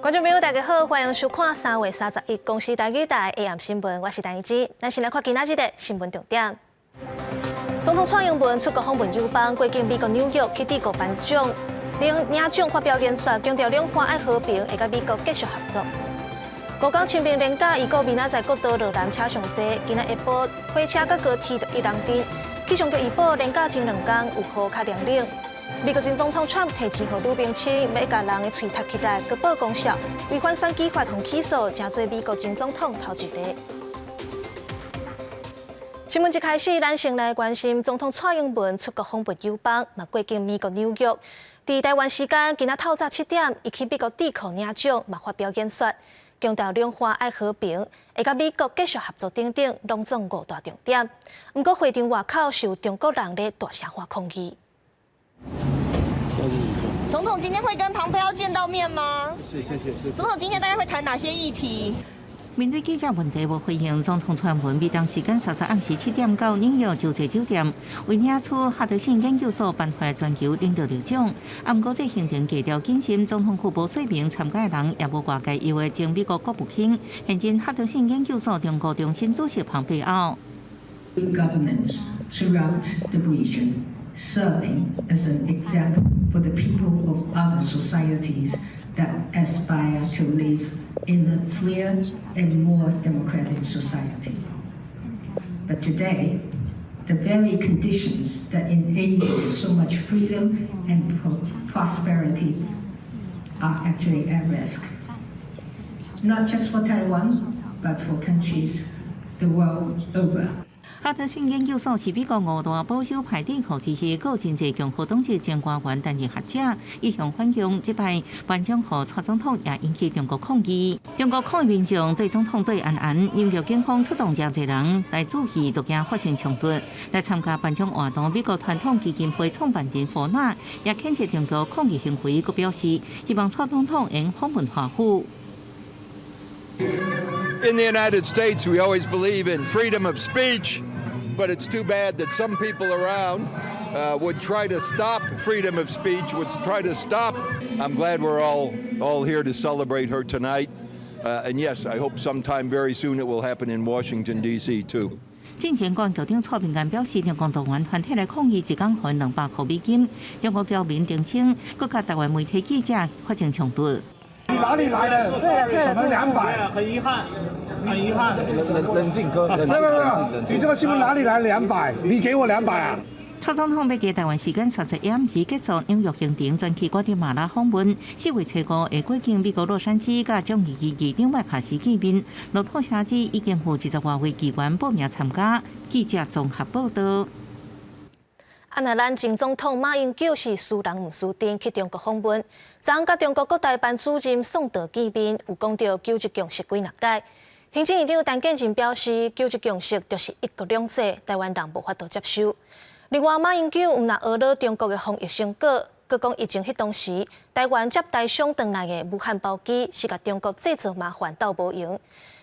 觀眾朋友，大家好，歡迎收看3月31公視台語台 AM 新聞，我是陳怡之。咱先來看今仔日的新聞重點。總統蔡英文出國訪問友邦，過境美國紐約去智庫頒獎，領領獎發表演說，強調兩岸愛和平，會佮美國繼續合作。五工清明連假，預估明仔載國道落南車上濟，今仔下晡火車佮高鐵都一人陣。氣象局預報連假前兩工有雨較涼冷。美國前總統川普提錢予女明星，欲共人的喙貼起來，閣報功效，違反選舉法予起訴，成做美國前總統頭一个。新聞一開始，咱先來關心總統蔡英文出國訪問友邦，嘛過境美國紐約。佇台灣時間今仔透早7點，伊去美國智庫領獎，嘛發表演說，強調兩岸愛和平，會佮美國繼續合作等等，攏總五大重點。毋過會場外口是有中國人咧大聲喊抗議。總統今天會跟龐佩奧見到面嗎？謝謝謝。總統今天大概會談哪些議題？面對記者問題無回應，總統蔡英文美東時間30暗時7點到紐約洲際酒店，為領取哈德遜研究所頒發全球領導力獎。啊，毋過這行程低調謹慎，總統府無說明參加的人，也無外界預的前美國國務卿、現任哈德遜研究所中國中心主席龐佩奧。 Governance throughout the region, serving as an example for the people of other societies that aspire to live in a freer and more democratic society. But today, the very conditions that enable so much freedom and prosperity are actually at risk. Not just for Taiwan, but for countries the world over. 哈德遜研究所是美國五大保守派智庫之一，閣有真濟共和黨籍前官員擔任學者，一向反共。這擺頒獎予蔡總統也引起中國抗議。中國抗議民眾對總統對安安，紐約警方出動誠濟人來阻嚇，都驚發生衝突。來參加頒獎活動，美國傳統基金會創辦人霍納也譴責中國抗議行為，閣表示希望蔡總統會訪問華府。 In the United States, we always believe in freedom of speech, but it's too bad that some people around would try to stop freedom of speech, would try to stop. I'm glad we're all here to celebrate her tonight. And yes, I hope sometime very soon it will happen in Washington, D.C. too. 進前公安局長蔡平安表示，中共動員團體來抗議，一工罰200塊美金。中國僑民澄清，閣佮台灣媒體記者發生衝突。你哪裡來的？對了對了，什麼200？很遺憾，很遺憾。冷冷靜哥，冷沒有沒有，你這個新聞哪裡來兩百？你給我兩百啊？蔡總統欲佇台灣時間31暗時結束紐約行程，轉去瓜地馬拉訪問。4月初5會過境美國洛杉磯，佮眾議院議長麥卡錫見面。路透社指已經有20外位議員報名參加。記者綜合報道。啊，若咱前總統馬英九是輸人毋輸陣去中國訪問，昨昏佮中國國台辦主任宋濤見面，有講著九二共識幾若擺。行政院長陳建仁表示，九二共識就是一國兩制，台灣人無法度接受。另外，馬英九毋但呵咾中國的防疫成果，閣講疫情彼當時，台灣接台商轉來的武漢包機是共中國製造麻煩鬥無閒。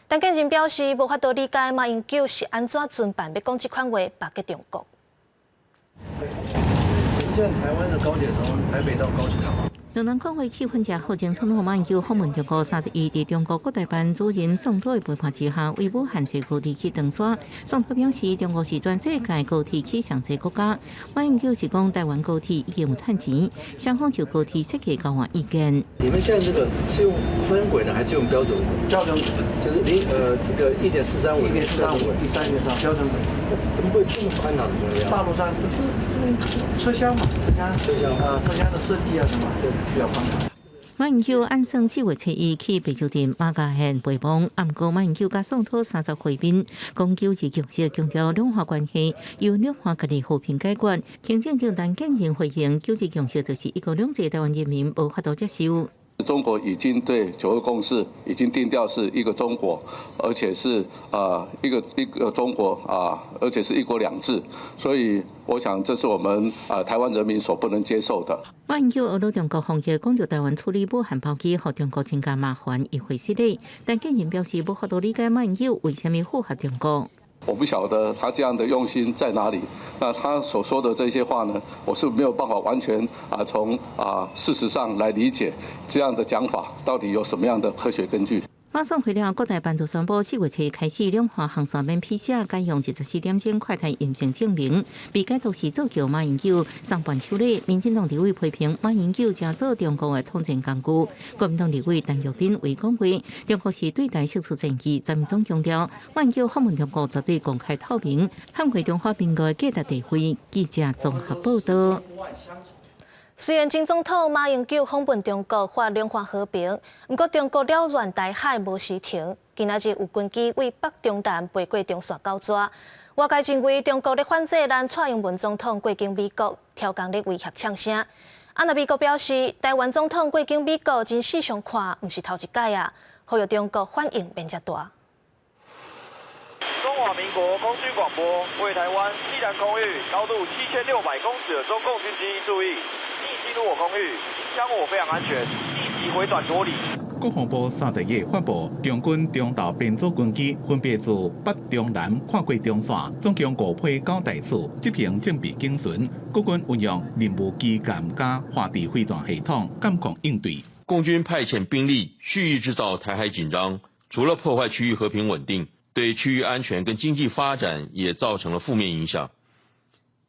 陳建仁表示，無法度理解馬英九是按怎尊扮欲講這款話，巴結中國。現在台灣的高鐵從台北到高雄。兩人講話氣氛誠好，前總統馬英九訪問中國31佇中國國台辦主任宋濤的陪伴之下，為武漢坐高鐵去長沙。宋濤表示，中國是全世界高鐵去上濟國家。馬英九是講台灣高鐵已經有趁錢，雙方就高鐵設計交換意見。你們現在這個是用寬軌呢，還是用標準？標準軌，就是零這個1.435，1.435，第三點三標準軌。怎麼會這麼寬敞？怎麼樣？大陸上這車廂嘛，車廂，車廂啊，車廂的設計啊什麼就比較寬敞。馬英九按算4月初1去白洲鎮馬家縣陪訪，毋過馬英九佮宋濤三十會面，講九二共識強調兩岸關係由兩岸家己和平解決。行政長陳建仁回應，九二共識就是一國兩制，台灣人民無法度接受。中國已經對九二共識已經定調是一個中國，而且是啊一個中國啊，而且是一國兩制，所以我想這是我們啊台灣人民所不能接受的。馬英九呵咾中國防疫，講著台灣處理武漢包機，予中國增加麻煩，伊會失禮。陳建仁表示無法度理解馬英九為啥物符合中國。我不曉得他這樣的用心在哪裡。那他所說的這些話呢，我是沒有辦法完全從事實上來理解這樣的講法到底有什麼樣的科學根據。馬送回了，國台辦就宣布4月初開始，兩岸航線免 PCR，改用24點鐘快篩陰性證明。被解讀是做橋馬英九送伴手禮。民進黨立委批評馬英九成做中國的統戰工具。國民黨立委陳玉珍為講話，中國是對台釋出戰機，陳總強調，馬英九訪問中國絕對公開透明，捍衛中華民國的價值地位。記者綜合報道。雖然前總統馬英九訪問中國，發兩岸和平，毋過中國擾亂台海無時停。今仔日有軍機對北中南飛過中線九逝，外界認為中國咧反制咱蔡英文總統過境美國，刁工咧威脅嗆聲。啊，若美國表示，台灣總統過境美國真時常看，毋是頭一擺啊，呼籲中國反應免遮大。中華民國空軍廣播，為台灣西南空域高度7600公尺的中共軍機注意，進入我空域，影響我飛航安全，立即回轉躲離。國防部31日發布，共軍中導編組軍機分別自北中南跨過中線，總共五批九台次執行戰備警巡。國軍運用任務機艦佮華智飛彈系統監控應對。共軍派遣兵力蓄意製造台海緊張，除了破壞區域和平穩定，對區域安全跟經濟發展也造成了負面影響。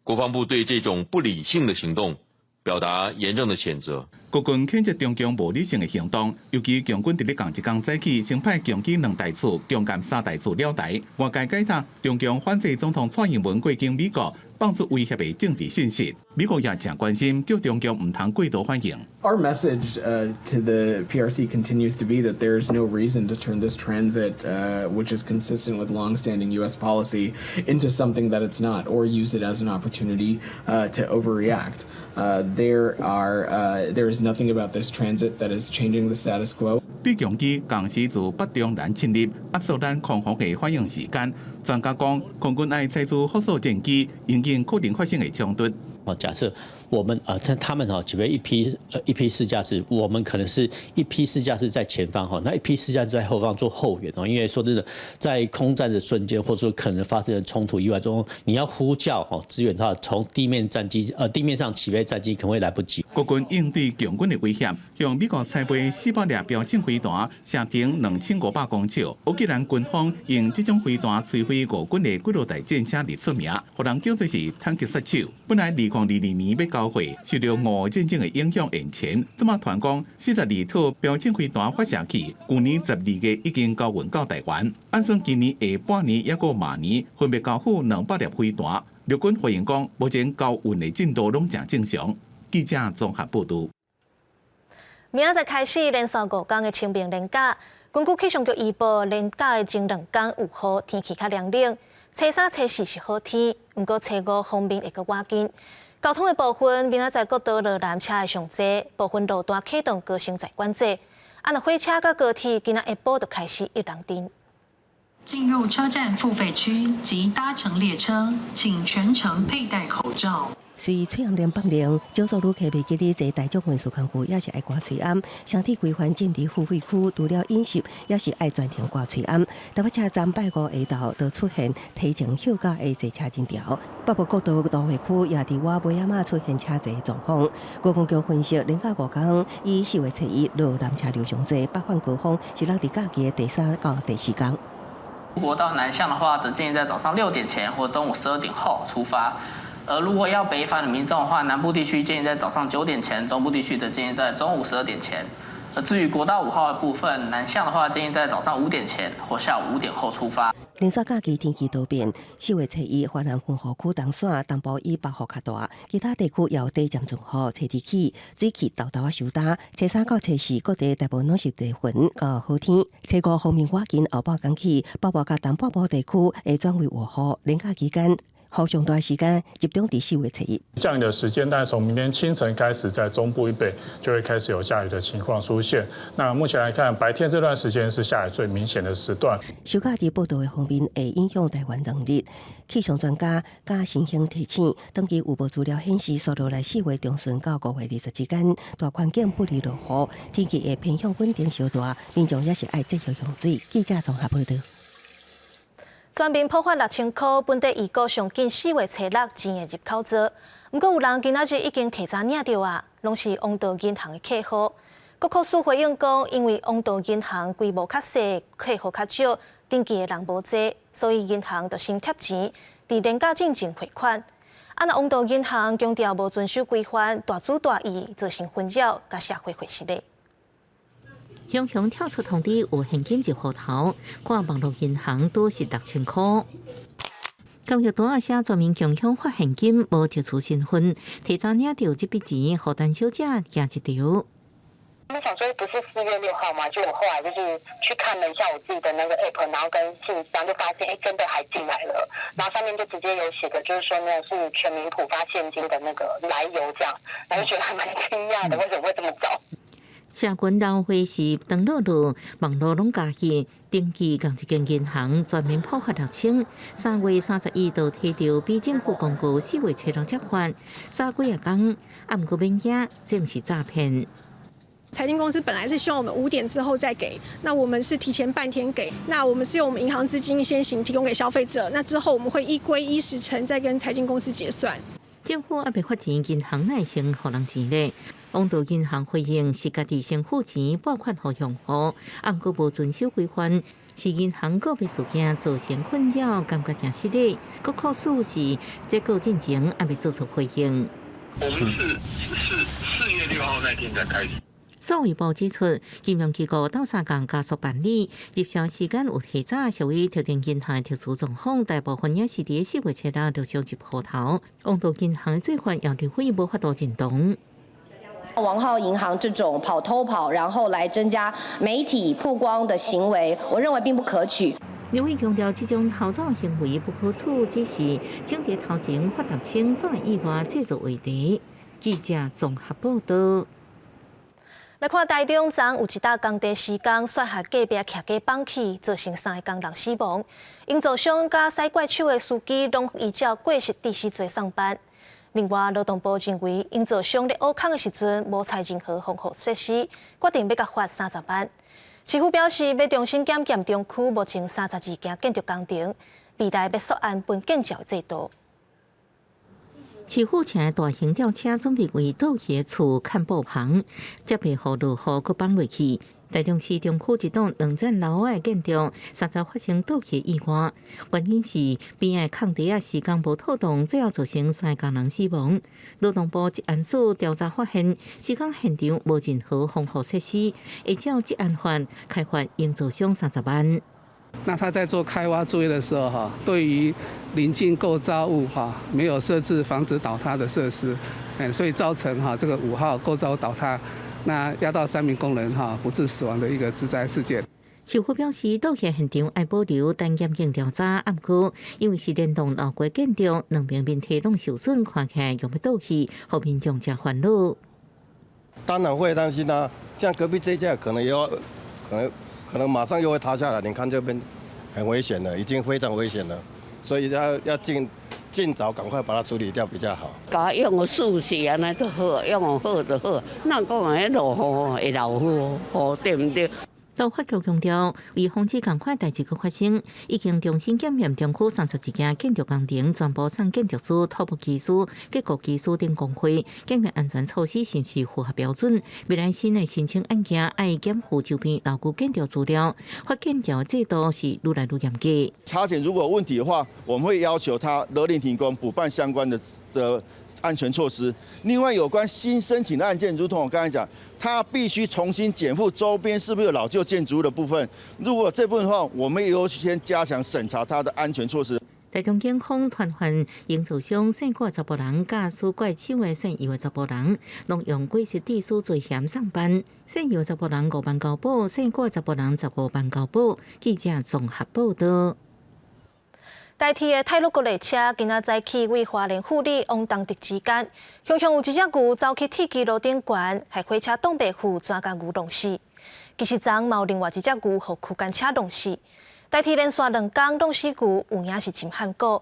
國防部對這種不理性的行動表達嚴正的譴責。國軍譴責中共無理性的行動，尤其共軍佇咧仝一工早起，先派共機兩台次、共艦三台次繞台。外界解讀，中共反制總統蔡英文過境美國，放出威脅的政治信息。美國也誠關心，叫中共毋通過度反應。 Our message to the PRC continues to be that there's no reason to turn this transit, which is consistent with longstanding U.S. policy, into something that it's not, or use it as an opportunity to overreact. There is nothing about this transit that is changing the status quo. 對共機仝時自北中南侵入，壓縮咱空防的反應時間。專家講，空軍愛採取複數戰機，因應可能發生的衝突。哦，假設我們他們哈，準備一批四架次，我們可能是一批四架次在前方哈，那一批四架次在後方做後援哦。因為說真的，在空戰的瞬間，或者說可能發生的衝突意外中，你要呼叫哈支援的話，從地面戰機地面上起飛戰機可能會來不及。國軍應對共軍的威脅，向美國採購400粒標準飛彈，射程2500公尺。烏克蘭軍方用這種飛彈摧毀俄軍的幾落台戰車而出名，予人叫做是坦克殺手。本來2022年欲交貨，受著俄烏戰爭的影響延前。這馬傳講42套標準飛彈發射器，舊年12月已經交運到台灣。按算今年下半年抑閣明年分別交付200粒飛彈。陸軍回應講，目前交運的進度攏誠正常。記者綜合報導。明仔載開始連續5天的清明連假，根據氣象局預報，連假的前兩工有雨，天氣較涼冷。初三、初四是好天，毋過初五鋒面會閣倚近。交通的部分，明仔載國道羅南車會上濟，部分路段啟動高升載管制。啊，若火車佮高鐵今仔下晡就開始一人陣。進入車站付費區及搭乘列車，請全程佩戴口罩。隨喙罨鏈放涼，少數旅客袂記得坐大眾運輸工具，也是愛掛喙罨。城鐵規範進入付費區，除了飲食，也是愛全程掛喙罨。台北車站拜五下晝就出現提前休假的坐車人潮。北部國道都會區也佇晚尾仔仔出現車濟狀況。觀光局分析，連假五工以4月初一羅南車流上濟，北返高峰是落佇假期的第三到第四工。國道南向的話，則建議在早上6點前或中午12點後出發。而如果要北返的民眾的話，南部地區建議在早上9點前，中部地區則建議在中午12點前。而至於國道5號的部分，南向的話建議在早上5點前或下午5點後出發。連續假期天氣多變，4月初一，華南雲雨區東線東部以北雨較大，其他地區也有短暫陣雨。初二起，水汽沓沓仔收焦。初三到初四，各地大部分攏是多雲佮好天。初五鋒面倚近後半工起，北部佮東半部地區會轉為落雨。連假期間，雨上大時間集中佇4月初一。降雨的時間大概從明天清晨開始，在中部以北就會開始有下雨的情況出現。那目前來看，白天這段時間是下雨最明顯的時段。收假日報道的鋒面會影響台灣2日。氣象專家加新興提醒，長期預報資料顯示，紲落來4月中旬到5月20之間，大環境不利落雨，天氣會偏向穩定小大，民眾也是愛節約用水。記者綜合報道。全面普發6000箍，本地預估上緊4月初六錢會入口座。毋過有人今仔日已經提早領著啊，攏是王道銀行的客戶。國庫署回應講，因為王道銀行規模較細，客戶較少，登記的人無濟，所以銀行就先貼錢，佇年假進前匯款。啊，若王道銀行強調無遵守規範，大主大意，造成紛擾，共社會會失禮。雄雄跳出通知有現金入戶頭，看網路銀行拄實6000箍。交易單仔寫全民共享發現金，無特殊身份，提早領著這筆錢，予陳小姐驚一趒。我想說不是4月6號嗎？就我後來就是去看了一下我自己的那個 app，然後跟信箱就發現，哎，真的還進來了。然後上面就直接有寫的，就是說呢是全民普發現金的那個來由，這樣，然後就覺得還蠻驚訝的，為什麼會這麼早？社群老會是登錄錄，網路攏加去登記仝一間銀行，全面普發6000。3月31就提著比政府公告4月初六才發，早幾仔工，啊，毋過免驚，這毋是詐騙。財經公司本來是希望我們5點之後再給，那我們是提前半天給，那我們是用我們銀行資金先行提供給消費者，那之後我們會依規依時程再跟財經公司結算。政府猶未發錢，銀行哪會先予人錢咧？王道銀行回應是家己先付錢撥款予用戶，毋過無遵守規範，是銀行個別事件造成困擾，感覺誠失禮。國庫署是這個進前猶未做出回應。我們是4月6號那天才開始。數位部指出，金融機構鬥相共加速辦理，入帳時間有提早，屬於特定銀行的特殊狀況，大部分也是佇4月初六陸續入戶頭。王道銀行的做法也認為無法度認同。王浩銀行這種跑偷跑，然後來增加媒體曝光的行為，我認為並不可取。劉偉強調，這種偷走行為不可取，只是總佇頭前發6000，煞意外製造話題。記者綜合報道。來看台中昨有一搭工地施工，雪下隔壁徛架崩去，造成三个工人死亡。營造商佮駛怪手的司機攏依照過失致死罪送辦。另外，勞動部認為營造商咧挖空的時陣無採任何防護設施，決定欲共罰30萬。市府表示欲重新檢驗中區目前32件建築工程，未來欲溯按分建照制度。市府請大型吊車準備為倒去的厝崁布棚，才袂予落雨閣崩落去。台中市中區一棟兩層樓的建築，昨昏發生倒去意外，原因是邊仔空地仔施工無妥當，最後造成三個工人死亡。勞動部職安署調查發現，施工現場無任何防護設施，會照職安法開罰營造商30萬。那他在做開挖作業的時候，哈，對於鄰近構造物哈沒有設置防止倒塌的設施，所以造成哈這個5號構造物倒塌，那壓到三名工人哈不治死亡的一個致災事件。市府表示，倒去現場愛保留等檢警調查，毋過因為是連棟樓閣建築，兩邊面體攏受損，看起來欲欲倒去，予民眾誠煩惱。當然會擔心啦，像隔壁這家可能也要，可能馬上又會塌下來。你看這邊很危險的，已經非常危險了，所以要盡早趕快把它處理掉比較好。共用予舒適按呢就好，用予好就好。若講按呢落雨會漏雨，吼對毋對？都發局強調，為防止仝款代誌閣發生，已經重新檢驗中區32件建築工程，全部送建築師、土木技師、結構技師等公會檢驗安全措施是毋是符合標準。未來新的申請案件愛檢附周邊老舊建築資料，發建照制度是愈來愈嚴格。查檢如果有問題的話，我們會要求他勒令停工，補辦相關的安全措施。另外，有關新申請的案件，如同我剛才講，他必須重新檢附周邊是不是有老舊建築物的部分。如果這部分的話，我們優先加強審查它的安全措施。台中警方傳喚營造商姓郭查埔人，佮駛怪手的姓游的查埔人，攏用過失致死罪嫌送辦。姓游查埔人5萬交保，姓郭查埔人15萬交保。記者綜合報道。台鐵的太魯閣列車今仔早起位花蓮富里往東竹之間，雄雄有一隻牛走去鐵支路頂懸，害火車擋袂赴，轉共牛弄死。其實昨嘛有另外一隻牛予區間車弄死。台鐵連續2工弄死牛，有影是真罕古。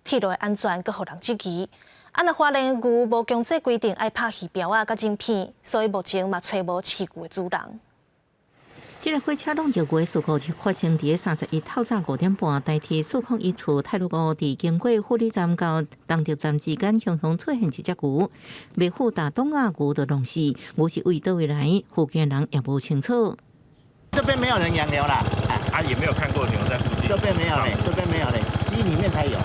鐵路的安全閣予人質疑。啊，若花蓮牛無強制規定愛拍魚標仔佮晶片，所以目前嘛揣無飼牛的主人。這个火車挵著牛的事故發生佇31透早5點半，台鐵401處太魯閣佇經過富里站到東竹站之間，雄雄出現一隻牛，袂赴大東亞牛就弄死，牛是為佗位來，附近人也無清楚。這邊沒有人養牛啦，啊，也沒有看過牛在附近。這邊沒有嘞，這邊沒有嘞，溪裡面才有。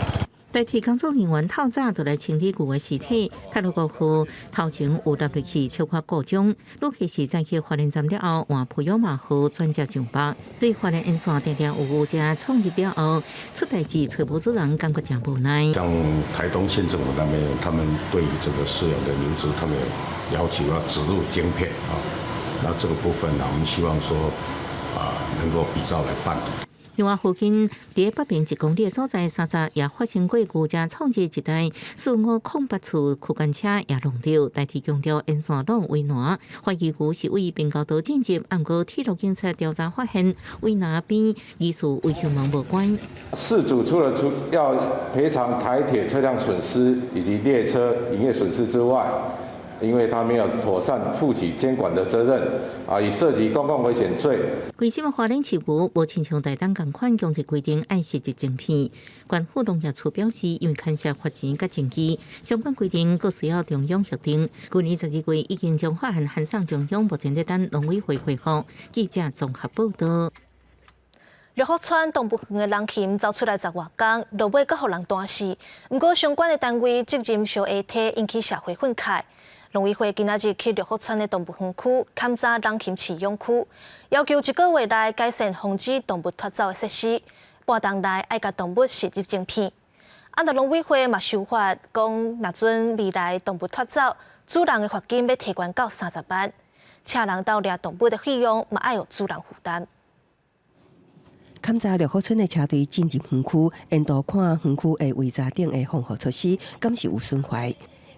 代替工作人員透早就來清理牛的屍體，太魯閣號頭前有納入去超過故障，旅客是載去花蓮站了後，換普悠瑪號轉接上北。對花蓮沿線定定有牛隻闖入了後，出代誌揣無主人，感覺誠無奈。像台東縣政府那邊，他們對於這個飼養的牛隻，他們要求要植入晶片啊。那這個部分呢，我們希望說啊，能夠比照來辦理。另外，附近佇北邊1公里的所在，30也發生過牛隻創治一台4508次區間車也弄著，代替強調沿線攏圍欄，懷疑牛是為平交道進入，毋過鐵路警察調查發現，圍欄邊疑似維修門無關。事主除了出要賠償台鐵車輛損失以及列車營業損失之外，因為他沒有妥善負起監管的責任，啊，已涉及公共危險罪。為什麼花蓮飼牛無親像台東仝款強制規定愛植入晶片？縣府農業處表示，因為牽涉罰錢佮證據，相關規定閣需要中央核定。去年12月已經將法案函送中央，目前在等農委會回覆。記者綜合報導。六福村動物園的人熊走出來十外工，落尾閣予人彈死。毋過相關的單位責任相下提，引起社會憤慨。農委會今仔日去六福村的動物園區勘查人熊飼養區，要求一個月內改善防止動物脫走的設施，半冬內愛共動物植入晶片。啊，若農委會嘛修法，講若准未來動物脫走，主人的罰金欲提懸到30萬，請人鬥掠動物的費用嘛愛由主人負擔。勘查六福村的車隊進入園區，沿途看園區的圍柵頂的防護措施，敢是有損壞。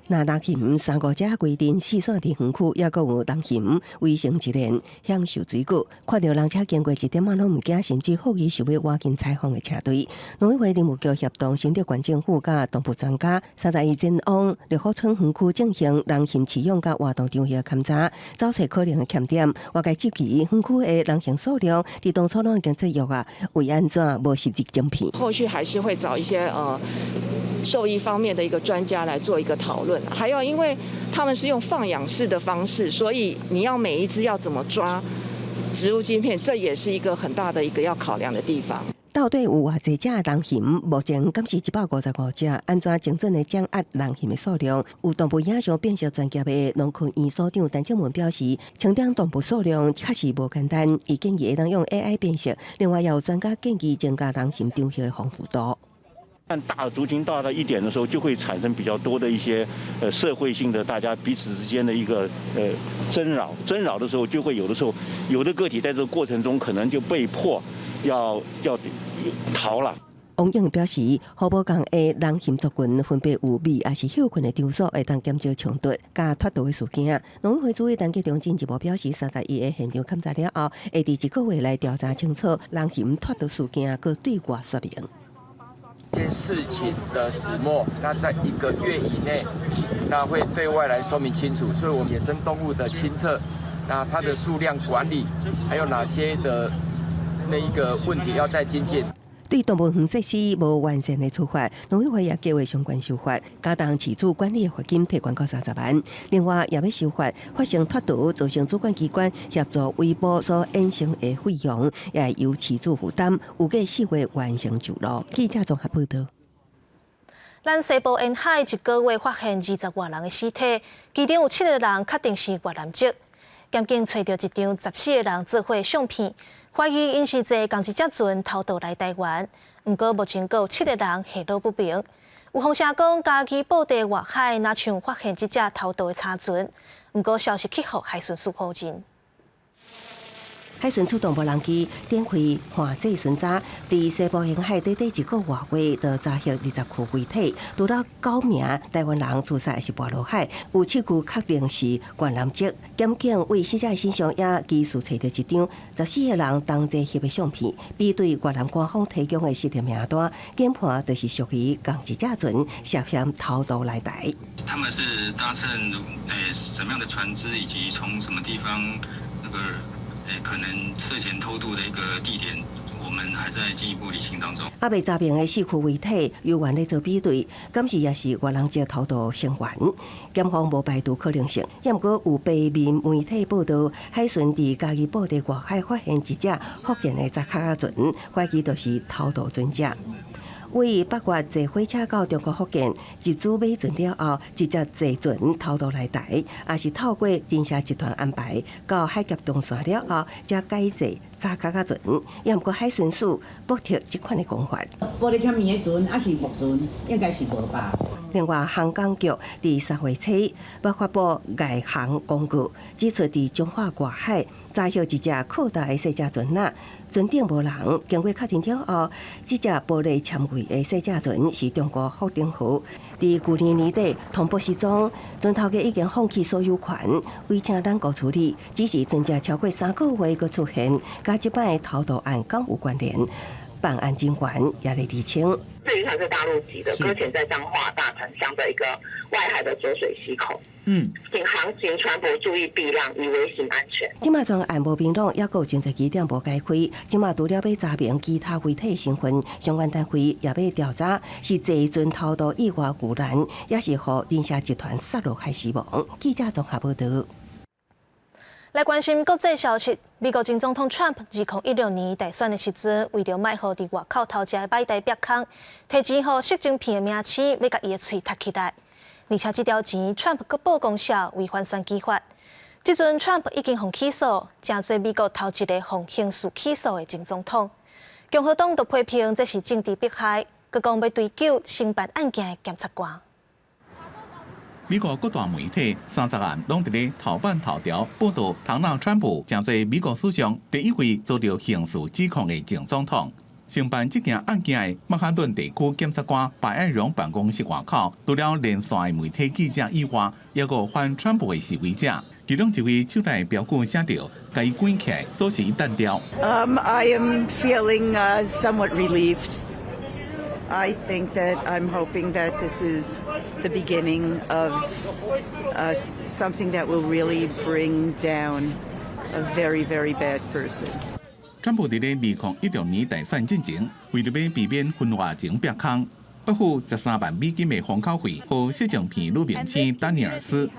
若人熊三五隻規陣四散佇園區，抑閣有人熊圍成一連享受水果。看著人車經過一點仔攏毋驚，甚至好奇想欲倚近採訪的車隊。農委會林務局協同新竹縣政府佮動物專家，31前往六福村園區進行人熊飼養佮活動場域勘查，找揣可能的欠點。外界質疑園區的人熊數量，佇當初攏已經節約啊，為按怎無植入晶片？後續還是會找一些獸醫方面的一個專家來做一個討論。還有，因為他們是用放養式的方式，所以你要每一隻要怎麼抓植入晶片，這也是一個很大的一個要考量的地方。到底有偌濟隻人熊？目前敢是155隻？按怎精準的掌握人熊的數量？有動物影像辨識專業的農科院所長陳正文表示，清點動物數量確實無簡單，伊建議會當用 AI 辨識。另外，也有專家建議增加人熊場域的豐富度。但大的族群到了一點的時候，就會產生比較多的一些社會性的大家彼此之間的一個爭擾，爭擾的時候就會有的時候有的個體在這個過程中可能就被迫要逃了。王勇表示，好寶港的人熊族群分別有覕抑是歇睏的場所，會當減少衝突、佮脫逃的事件。農委會主委陳吉仲進一步表示，31的現場勘查了後，會佇一個月內調查清楚人熊脫逃事件，閣對外說明。件事情的始末，那在一個月以內，那會對外來說明清楚。所以，我們野生動物的清冊，那它的數量管理，還有哪些的那一個問題要再精進。對動物園設施無完善的處罰，農委會也計劃相關修法，加重飼主管理的罰金提懸到30萬。另外，也欲修法，發生脫逃造成主管機關協助圍捕所衍生的費用，也會由飼主負擔。預計4月完成上路。記者綜合報導。咱西部沿海一個月發現20外人的屍體，其中有七個人確定是越南籍。檢警揣著一張14個人做伙相片，懷疑𪜶是坐仝一隻船偷渡來台灣。毋過目前閣有七個人下落不明。有風聲講，嘉義布袋外海若像發現這隻偷渡的柴船，毋過消息去予海巡署否認。海巡出動無人機展開犯罪巡查，佇西部沿海短短一個外月，就查獲20具遺體。除了九名台灣人自殺是跋落海，有七具確定是越南籍。檢警為死者的身上也疑似揣著一張14個人同齊翕的相片，比對越南官方提供的識別名單，研判就是屬於仝一隻船涉嫌偷渡來台。他們是搭乘什麼樣的船隻，以及從什麼地方那個？可能涉嫌偷渡的一個地點，我們還在進一步釐清當中。猶未查明的四具遺體猶原咧做比對，敢是也是越南籍偷渡成員？檢方無排除可能性。毋過有平面媒體報道，海巡佇嘉義埔的外海發現一隻福建的雜殼仔船，懷疑就是偷渡船隻。為八月坐火車到中國福建，入主買船了後，直接坐船偷渡來台，也是透過人蛇集團安排到海峽中線了後，才改坐雜殼仔船。也毋過海巡署駁斥這款的講法。玻璃纖維的船，抑是木船，應該是無吧。另外，航港局佇3月初，捌發布礙航公告，指出佇彰化外海查獲一隻擴大的細隻船仔，船頂無人。經過確認了後，這隻玻璃纖維的細隻船是中國福鼎號。佇舊年年底通報失蹤，船頭家已經放棄所有權，委請咱國處理。只是船隻超過3個月閣出現，佮這擺偷渡案敢有關聯？辦案警員也咧釐清。這漁船是大陸籍的，擱淺在彰化大潭鄉的一個外海的濁水溪口。請航行船舶注意避讓，以維行安全。這馬全案無明朗，猶閣有真濟疑點無解開。這馬除了欲查明其他遺體身份，相關單位也欲調查是坐船偷渡意外遇難，抑是予人蛇集團殺落海死亡。記者綜合報道。來關心國際消息，美國前總統川普2016年大選的時陣，為著莫予佇外口偷食的擺台煏空，提錢予色情片的明星，欲共伊的喙窒起來。而且這條錢，川普閣報公社違反選舉法。這陣川普已經予起訴，成做美國頭一個予刑事起訴的前總統。共和黨就批評這是政治迫害，閣講欲追究承辦案件的檢察官。美國各大媒體30暗攏佇咧頭版頭條報導，唐納川普成做美國史上第一位遭著刑事指控的前總統。承辦這件案件的曼哈頓地區檢察官白愛榮辦公室外口，除了連線的媒體記者以外，猶閣有反川普的示威者。其中一位手內標語寫著：共伊關起來，鎖匙彈掉。 I am feeling somewhat relieved. I think that I'm hoping that this is the beginning of something that will really bring down a very, very bad person. 川普佇咧2016年大選進前，為著欲避免婚外情煏空，撥付13萬美金的封口費，予色情片女明星丹尼爾斯。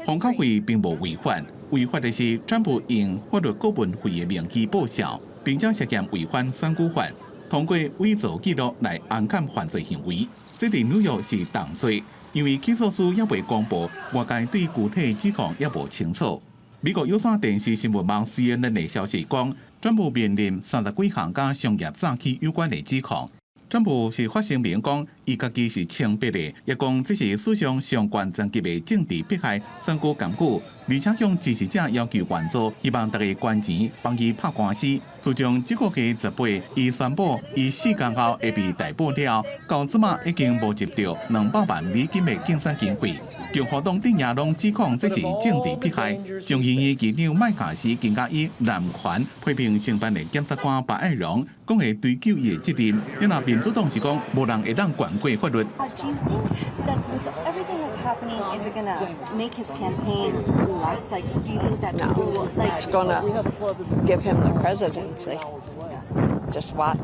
封口費並無違法，違法的是川普用法律顧問費的名義報銷，並且涉嫌違反選舉法，通過偽造記錄來掩蓋犯罪行為。這佇紐約是重罪，因為起訴書猶未公布，外界對具體指控猶無清楚。美國有線電視新聞網 CNN 的消息講，川普面臨30幾項佮商業詐欺有關的指控。川普是發聲明講，伊家己是清白的，也講這是史上上懸層級的政治迫害選舉檢舉，而且向支持者要求援助，希望大家捐錢幫伊拍官司。自從這個月18，伊宣布伊4工後會被逮捕了，到這馬已經募集著200萬美金的競選經費。共和黨陣營攏指控這是政治迫害。眾議院議長麥卡錫更加以濫權批評承辦的檢察官白愛榮，講會追究伊的責任。若民主黨是講無人會當懸過法律。 Do you think that with everything that's happening, is it gonna make his campaign less? Like, do you think that people will like? It's gonna give him the presidency. Just watch.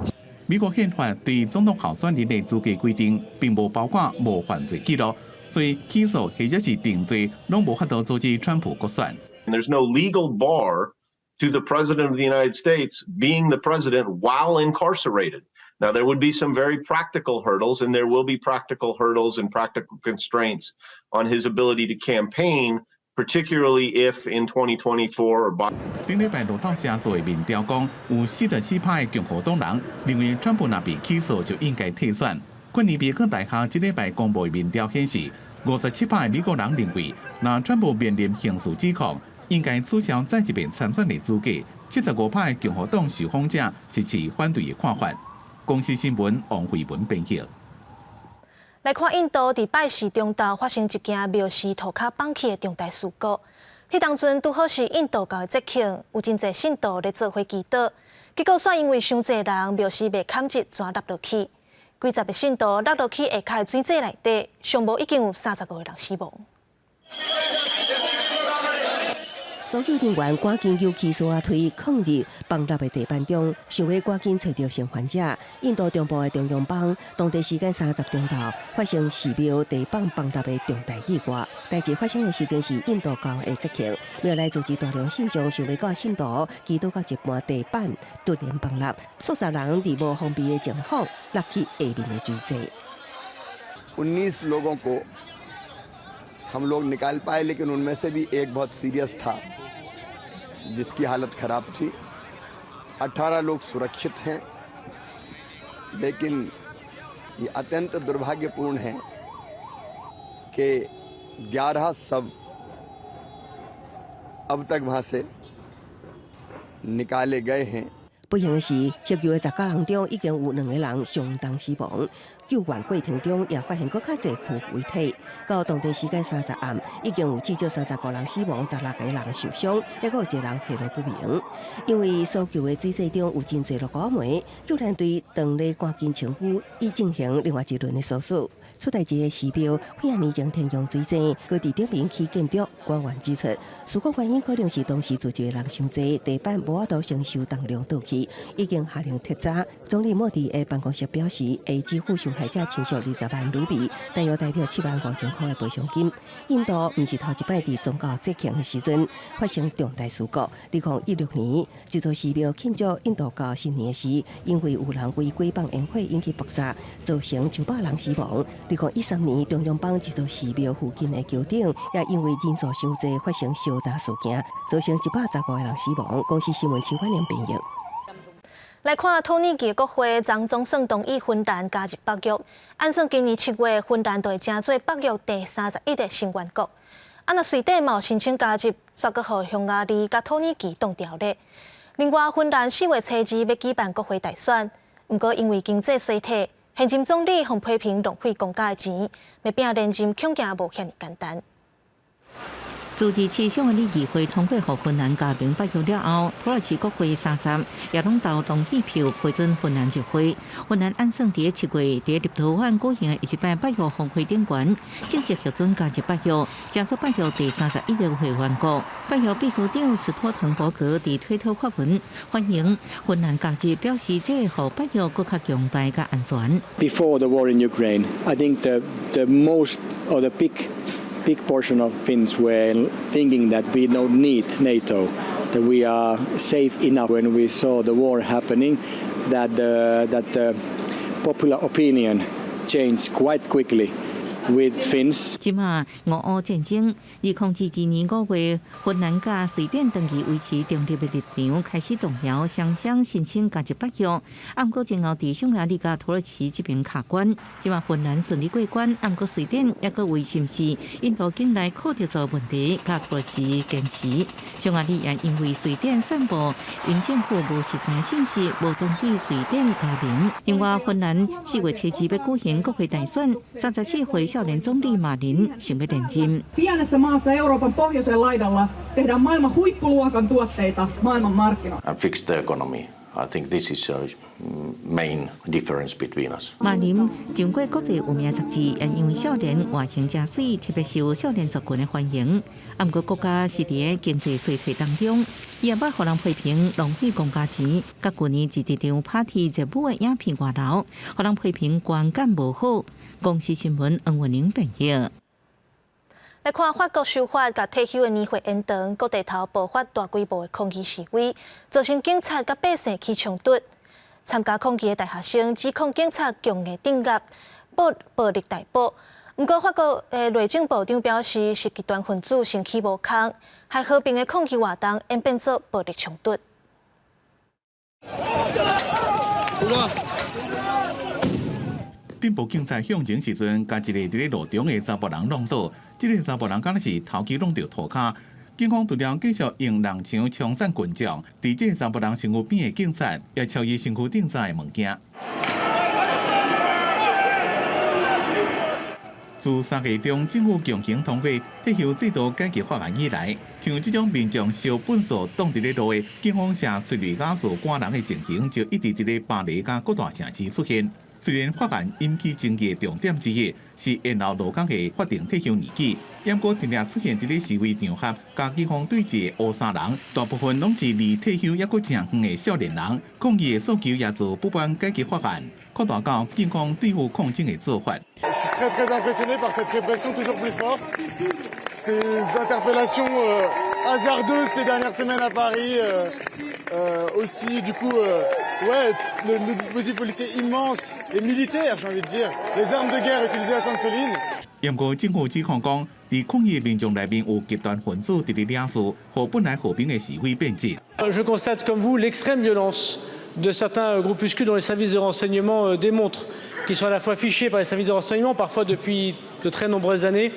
美國憲法對總統候選人的資格規定，並無包括無犯罪記錄，所以起訴或者是定罪，攏無法度阻止川普閣選。 There's no legal bar to the president of the United States being the president while incarcerated. Now, there would be some very practical hurdles, and there will be practical hurdles and practical constraints on his ability to campaign, particularly if in 2024 or by 頂禮拜路透社做的民調講，有44%的共和黨人認為川普若被起訴就應該退選。昆尼別克大學這禮拜公布的民調顯示，57%的美國人認為，若川普面臨刑事指控，應該取消再一遍參選的資格。75%的共和黨受訪者是持反對的看法。公視新聞王慧文編譯。來看印度佇拜四中晝發生一件廟寺塗跤崩去的重大事故。彼當陣拄好是印度教的節慶，有真濟信徒咧做伙祈禱，結果煞因為傷濟人，廟寺袂堪折，全落落去。幾十个信徒落落去下跤的水井內底，上無已經有35個人死亡。搜救人員趕緊油氣索仔推囥佇崩落的地板中，想欲趕緊揣著生還者。印度中部的中央邦，當地時間30中晝發生寺廟地板崩落的重大意外。代誌發生的時陣是印度教的節慶，廟內聚集大量信眾，想欲到信徒祈禱到一半，地板突然崩落，數十人佇無防備的情況落去下面的水底。 19 लोगों को हम लोग निकाल पाए, लेकिन उनमें से भी एक बहुत सीरियस था, जिसकी हालत ख़राब थी। 18 लोग सुरक्षित हैं, लेकिन ये अत्यंत दुर्भाग्यपूर्ण है कि 11 शव अब तक वहाँ से निकाले गए हैं。不幸的是，獲救的19人中已經有兩個人相當死亡。救援過程中也發現閣較濟具遺體。到當地時間30暗，已經有至少35人死亡，16個人受傷，抑閣有一個人下落不明。因為搜救的水塊中有真濟鹿仔糜，救援隊當咧趕緊清淤，以進行另外一輪的搜索。出代誌的寺廟幾仔年前停用水井，閣佇頂面起建築。官員指出，事故原因可能是當時聚集的人傷濟，地板無法度承受重量倒去，已經下令徹查。總理莫迪的辦公室表示，會支付受害者親屬20萬盧比，大約代表7萬5千塊的賠償金。印度毋是頭一擺佇宗教節慶的時陣發生重大事故。2016年，這座寺廟慶祝印度教新年時，因為有人違規放煙火引起爆炸，造成上百人死亡。2013年，中央邦這座寺廟附近的橋頂也因為人數傷濟發生燒焦事件，造成115個人死亡。公視新聞陳婉玲編譯。來看土耳其國會昨總算同意芬蘭加入北約，按算今年7月，芬蘭就會成做北約第31個成員國。啊，若瑞典嘛有申請加入，煞閣予匈牙利佮土耳其擋牢咧。另外，芬蘭4月初2欲舉辦國會大選，毋過因為經濟衰退，現任總理予批評浪費公家的錢，欲拼連任恐驚無遐爾簡單。自治區匈牙利議會通過予芬蘭加盟北約了後，土耳其國會30也攏投同意票批准芬蘭入會。芬蘭按算佇7月佇立陶宛舉行的第一擺北約峰會頂懸，正式核准加入北約，成做北約第31個會員國。北約秘書長斯托滕伯格佇推特發文歡迎芬蘭加入，表示這會予北約閣較強大佮安全。 Before the war in Ukraine, I think the most or the big portion of Finns were thinking that we don't need NATO, that we are safe enough. When we saw the war happening, that the popular opinion changed quite quickly with Finns. 這馬俄烏戰爭，2022年5月，芬蘭佮瑞典長期維持中立的立場開始動搖，雙雙申請加入北約。啊，毋過前後佇匈牙利佮土耳其這邊卡關。這馬芬蘭順利過關，啊，毋過瑞典抑閣為是毋是印度境內庫德族問題，佮土耳其堅持。匈牙利也因為瑞典散布𪜶政府無實在信息，無同意瑞典加盟。另外，芬蘭4月初2欲舉行國會大選，34歲少年總理馬林想欲連任。 Pienessä maassa Euroopan pohjoisen laidalla tehdään maailman huippuluokan tuotteita maailman markkinoilla. And fix the economy. I think this is a main difference between us. 馬林上過國際有名雜誌，也因為少年外形誠媠，特別受少年族群的歡迎。啊，毋過國家是佇經濟衰退當中，伊也捌予人批評浪費公家錢，佮舊年佇一場 party 熱舞的影片外流，予人批評觀感無好。公視新聞黃文玲編譯。來看法國修法，共退休的年歲延長，各地頭爆發大規模的抗議示威，造成警察佮百姓起衝突。參加抗議的大學生指控警察強硬鎮壓、暴力逮捕。毋過法國的內政部長表示，是極端分子先起無空，害和平的抗議活動演變做暴力衝突。有鎮暴警察向前時陣，共一个佇咧路中的查埔人挵倒，這个查埔人敢若是頭球挵著塗跤。警方除了繼續用人牆衝散群眾，佇這个查埔人身軀邊的警察也朝伊身軀頂載的物件。自3月中政府強行通過退休制度改革法案以來，像這種民眾燒糞埽擋佇咧路的警方射催淚瓦斯趕人的情形，就一直佇咧巴黎佮各大城市出現。雖然法案引起爭議的重點之一是延後勞工的法定退休年紀，毋過定定出現佇咧示威場合，佮警方對峙的烏衫人，大部分攏是離退休猶閣誠遠的少年人，抗議的訴求也做不滿改革法案，擴大到警方對付抗爭的做法。 Très très impressionné par cette répression toujours plus forte, ces interpellations hasardeuses ces dernières semaines à Paris, aussi du coup, ouais, le dispositif policier immense et militaire, j'ai envie de dire, les armes de guerre utilisées à Sainte-Soline。毋過政府指控講，佇抗議民眾內面有極端分子佇咧惹事，予本來和平的示威變質。 Je constate comme vous l'extrême violence de certains groupuscules dont les services de renseignement démontrent qu'ils sont à la fois fichés par les services de renseignement, parfois depuis de très nombreuses années,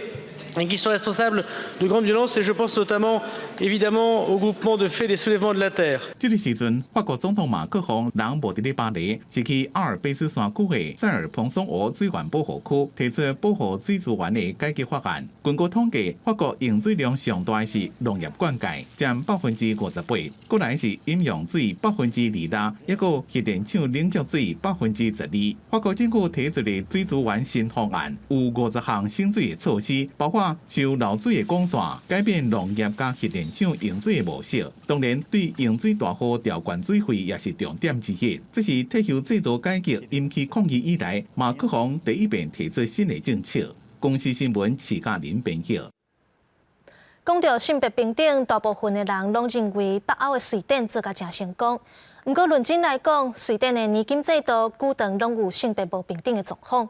et qui sont responsables de grandes violences. Et je pense notamment, évidemment, au groupement de fait des soulèvements de la terre. 這個時陣，法國總統馬克宏人無佇咧巴黎，是去阿爾卑斯山區的塞爾蓬松湖水源保護區提出保護水資源的改革法案。根據統計，法國用水量上大的是農業灌溉，佔58%；過來是飲用水26%，抑閣核電廠冷卻水12%。法國政府提出的水資源新方案有50項省水的措施，包括修漏水的管線、改變農業佮核電廠用水的模式。當然，對用水大戶調懸水費也是重點之一。這是退休制度改革引起抗議以來，馬克宏第一遍提出新的政策。公視新聞徐嘉玲編譯。講到性別平等，大部分的人攏認為北歐的瑞典做甲誠成功。毋過論真來講，瑞典的年金制度久長攏有性別無平等的狀況。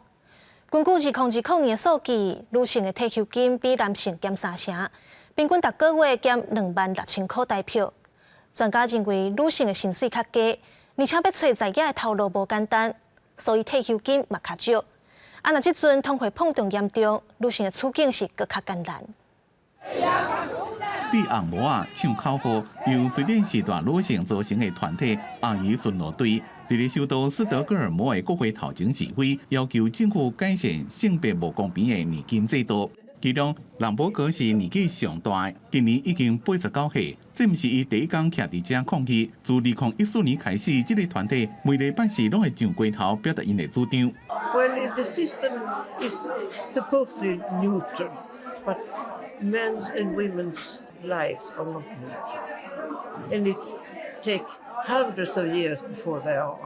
根據2020年的數據，女性的退休金比男性減三成，平均逐個月減26,000箍台票。專家認為女性的薪水較低，而且欲揣在業的頭路無簡單，所以退休金嘛較少。啊，若這陣通貨膨脹嚴重，女性的處境是閣較艱難。戴紅帽仔唱口號，由瑞典時代女性組成的團體阿姨巡邏隊，佇咧首都斯德哥爾摩的國會頭前示威，要求政府改善性別無公平的年金制度。其中，蘭伯格是年紀上大，今年已經89歲。這毋是伊第一工徛佇遮抗議。自2014年開始，這個團體每禮拜四攏會上街頭表達𪜶的主張。 Well, the system is supposedly neutral, but men's and women's lives are not neutral, and it take hundreds of years before they are.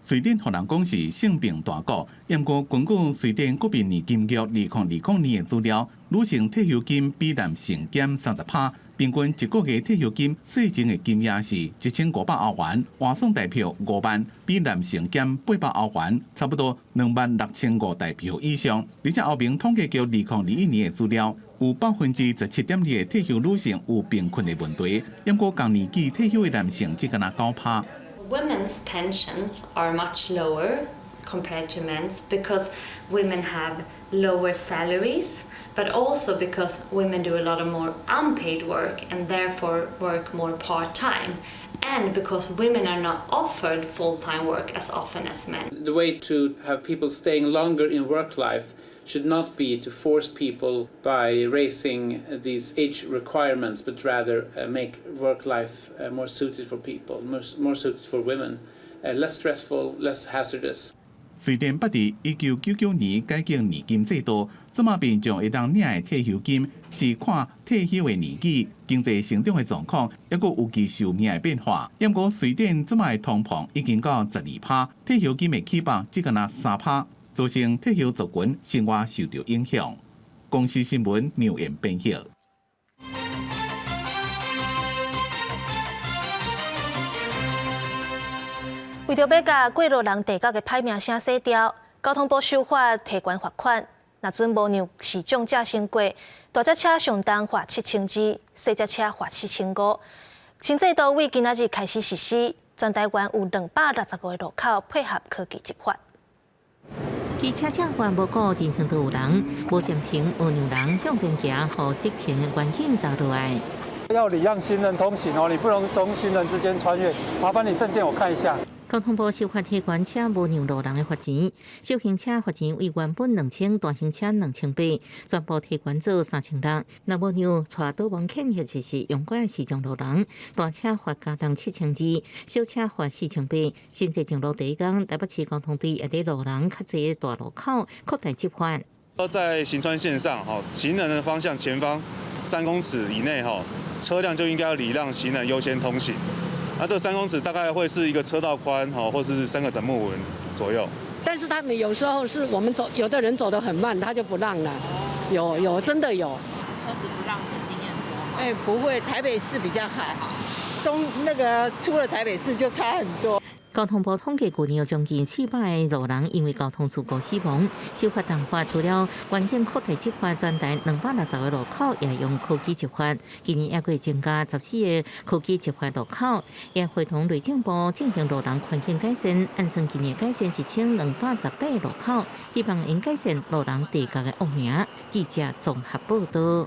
瑞典予人講是性平大國，毋過根據瑞典國民年金局2020年的資料，女性退休金比男性減30%，平均一個月退休金稅前的金額是1500歐元，換算台票5萬，比男性減800歐元，差不多26,500台票以上。而且歐盟統計局2021年的資料，有17.2%的退休女性有貧困的問題，毋過仝年紀退休的男性只敢若9%。 Women's pensions are much lower compared to men's because women have lower salaries, but also because women do a lot of more unpaid work and therefore work more part time, and because women are not offered full time work as often as men. The way to have people staying longer in work life should not be to force people by raising these age requirements, but rather make work life more suited for people, more suited for women, less stressful, less hazardous. 瑞典捌佇1999年改革年金制度，這馬民眾會當領的退休金是看退休的年紀、經濟成長的狀況，抑閣預期壽命的變化。毋過瑞典這馬的通膨已經到12趴，退休金的起幅只敢若3趴，造成退休族群生活受著影響。公視新聞劉彦編譯。為著欲共過路人地角的歹名聲洗掉，交通部修法提懸罰款。若準無讓視障者先過，大隻車上重罰7200，細隻車罰4500。新制度為今仔日開始實施，全台灣有265個路口配合科技執法。騎車者懸無顧人行道有人，無暫停，無讓人向前行，予直行的環境走落來。要禮讓行人通行哦，你不能從行人之間穿越。麻煩你證件我看一下。交通部修法提懸車無讓路人的罰錢，小型車罰錢為原本2000，大型車2800，全部提懸做3600。若無讓帶導盲犬或者是勇敢的視障路人，大車罰加重7200，小車罰4800。新制上路第一工，台北市交通隊也佇路人較濟的大路口擴大執法。在行穿線上，哈，行人的方向前方3公尺以內，哈，車輛就應該要禮讓行人優先通行。那這3公尺大概會是一個車道寬，哈，或是三個枕木紋左右。但是他們有時候是我們走，有的人走得很慢，他就不讓了。有有真的有。車子不讓的經驗多嗎？哎，不會，台北市比較好，中那個出了台北市就差很多。交通部統計，舊年有將近400個路人因為交通事故死亡。修法重罰除了環境擴大執法，全台260個路口也用科技執法。今年猶閣增加14個科技執法路口，也會同內政部進行路人環境改善，按算今年改善1218個路口，希望能改善路人地價的惡名。記者綜合報道。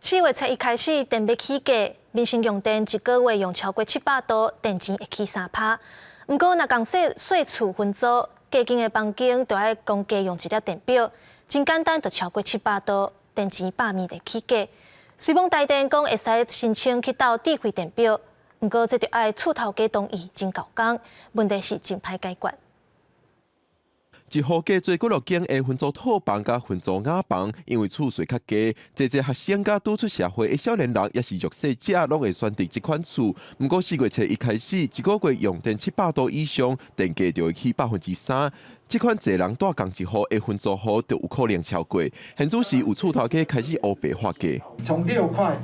4月初一開始，電欲起價，民生用電一個月用超過700度，電錢會起3%。毋過，若共細厝分租，隔間的房間就愛講加用一粒電表，真簡單就超過七百度，電錢百面會起價。雖罔台電講會使申請去鬥智慧電表，毋過這著愛厝頭家同意，真猴工，問題是真歹解決。一戶加做幾落間的分租套房佮分租雅房，因為厝稅較低，濟濟學生佮拄出社會的少年人，抑是弱勢者，攏會選擇這款厝。毋過4月初一開始，一個月用電700度以上，電價就會起3%。這款濟人蹛仝一戶的分租戶就有可能超過。現主時有厝頭家開始烏白喊價，從6塊、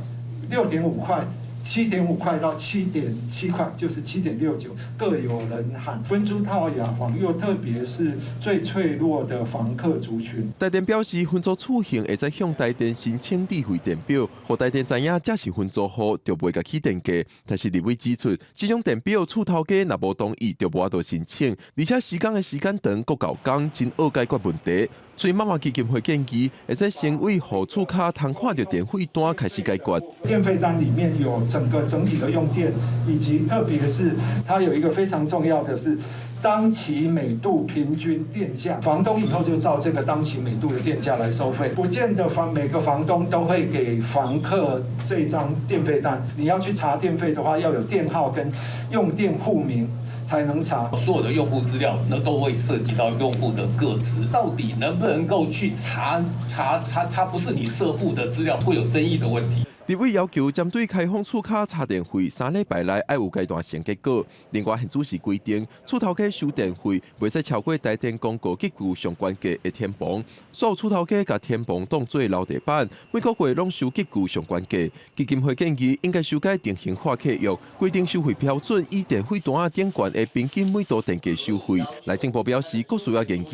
6.5塊、7.5塊到7.7塊，就是7.69，各有人喊分租套雅房，又特別是最脆弱的房客族群。台電表示，分租厝型會使向台電申請智慧電表，予台電知影這是分租戶，就袂共起電價。但是立委指出，這種電表厝頭家若無同意，就無法度申請，而且施工的時間長，閣猴工，真惡解決問題。所以媽媽基金會建議，會使先為予厝跤通看著電費單開始解決。電費單裡面有整個整體的用電，以及特別是它有一個非常重要的是當期每度平均電價，房東以後就照這個當期每度的電價來收費，不見得每個房東都會給房客這張電費單。你要去查電費的話，要有電號跟用電戶名才能查。所有的用戶資料，那都會涉及到用戶的個資，到底能不能夠去查查查查？不是你設戶的資料，會有爭議的問題。立委要求針對開放厝跤查電費，3禮拜內愛有階段性結果。另外，現主時規定，厝頭家收電費袂使超過台電公告級距上懸價的天棚。所有厝頭家共天棚當做樓地板，每個月攏收級距上懸價。基金會建議應該修改定型化契約，規定收費標準以電費單頂懸的平均每度電價收費。內政部表示，閣需要研究。